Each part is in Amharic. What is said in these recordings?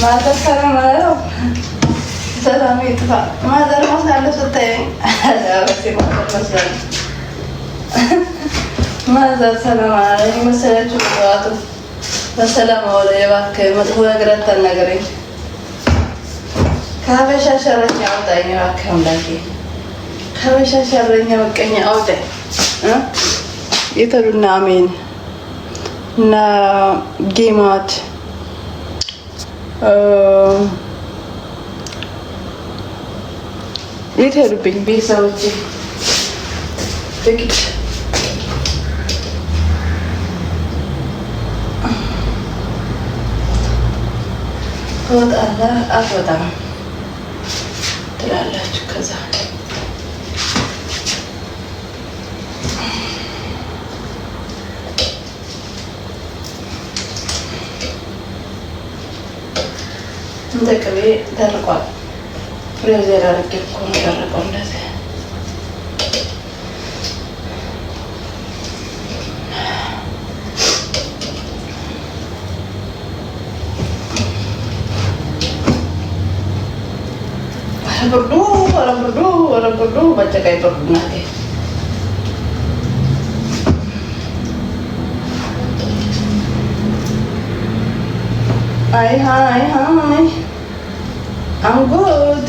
Mother ሰላም አላለው። ሰላም ይጥፋ። Mother መስላለሁ ስታየኝ፣ mother መስላለሁ። Mother ሰላም አላለኝ መሰላችሁ? ጠዋቱ በሰላም አውለኝ እባክህ፣ መጥፎ ነገር አታናግረኝ። ከሀበሻ ሸረኛ አውጣኝ እባክህ አምላኬ፣ ከሀበሻ ሸረኛ ምቀኛ አውጣኝ። የተሉና አሜን እና ጌማት የት ሄዱብኝ ቤተሰቦቼ? ጥቂት ትወጣለህ አትወጣም ትላላችሁ። ከዛ እንደ ቅቤ ደርቋል። Freezer አድርጌ እኮ ነው የደረቀው እንደዚህ። ኧረ ብርዱ፣ ኧረ ብርዱ፣ ኧረ ብርዱ፣ በጨቃይ ብርዱ ናቴ። Hi, hi, hi. I'm good.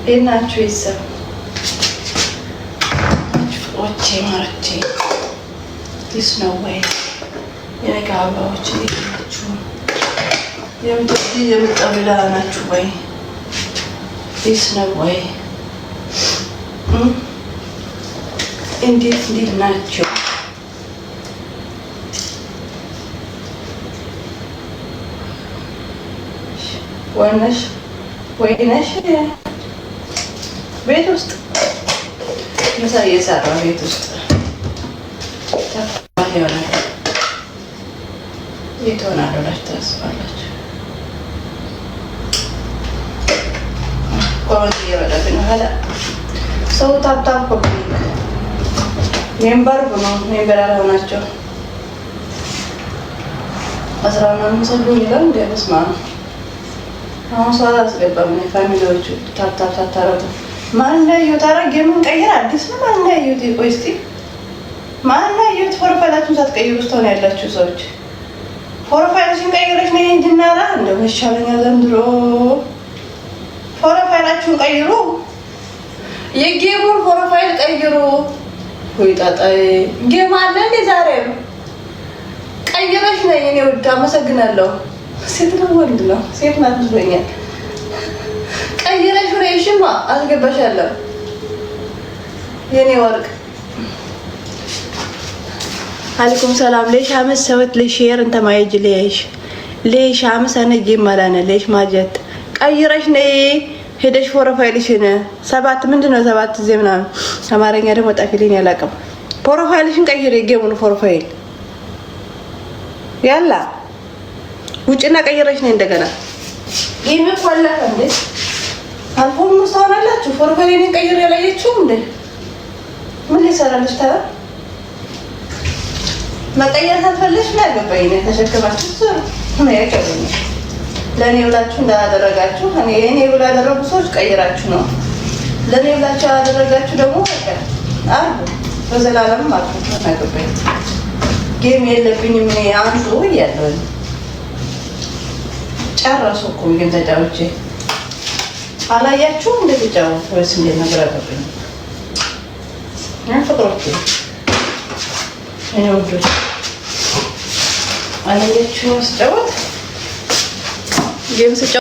እንዴት ናችሁ? ይሰብ ፍቅሮቼ፣ ማሮቼ፣ this ነው ወይ የነገ አበባዎች፣ እንዴት ናችሁ? የምትወዱ የምትጠሉ ደህና ናችሁ ወይ? This ነው ወይ? እንዴት እንዴት ናቸው? ወይነሽ ወይነሽ፣ ቤት ውስጥ ምሳ እየሰራ ቤት ውስጥ ተፋ ይሆናል። የት ሆናለሁ ብላችሁ ታስባላችሁ? Comment እየበላብኝ ነው። ኋላ ሰው tap tap copy member ነው፣ member ያልሆናቸው 10 ምናምን ሰው ይላል እንደ በስመ አብ። አሁን ሰው አላስገባም። እኔ family ዎቹ tap tap ሳታረጉ ማን ያዩት? ኧረ game ኡን ቀይር፣ አዲስ ነው። ማን ያዩት? ቆይ እስኪ ማን ያዩት? Profile ኣችሁን ሳትቀይሩ ውስጥ ሆነ ያላችሁ ሰዎች profile ሽን ቀይረሽ ነው እንድናራ እንደው ይሻለኛል ዘንድሮ። Profile ኣችሁን ቀይሩ፣ የ game ኡን profile ቀይሩ። ወይ ጣጣዬ፣ Game አለ እንዴ ዛሬም? ቀይረሽ ነኝ እኔ ውድ፣ አመሰግናለሁ። ሴት ነው ወንድ ነው? ሴት ናት መስሎኛል። ቀይረሽ ነይሽማ አስገባሻለሁ የኔ ወርቅ። عليكم سلام. ليش امس سويت لي share انت ما يجي؟ ليش ليش امس انا game مالنا ليش ما جت؟ ቀይረሽ ነይ ሄደሽ profile ሽን ሰባት ምንድን ነው ሰባት ጊዜ ምናምን አማርኛ ደግሞ ጣፊልኝ አላውቅም። Profile ሽን ቀይሪ፣ የ game ኡን profile يلا ውጭና ቀይረሽ ነይ እንደገና። Game እኮ አለፈ እንዴ? አልፎም ምስታውን አላችሁ። Profile ኤን ቀይሬ ያላየችውም እንዴ? ምን ሊሰራልሽ ታዲያ? መቀየር ሳትፈልሽ ምን ያገባኝ? ነው ተሸክማችሁ ስሩ። ምን ያገባኛል? ለእኔ ብላችሁ እንዳላደረጋችሁ፣ እኔ እኔ ብላ ያደረጉ ሰዎች ቀይራችሁ ነው። ለእኔ ብላችሁ ያላደረጋችሁ ደግሞ በቃ አርጉ፣ በዘላለም አርጉ። ምን ያገባኝ? Game የለብኝም እኔ አንዱ እያለሁ ጨረሱ እኮ game ተጫውቼ። አላያችሁም እንደተጫወቱ ወይስ እንዴት ነገር አገባኝ? ፍቅሮቼ፣ እኔ ውዶች፣ አላያችሁም ስጫወት game ስጫወት?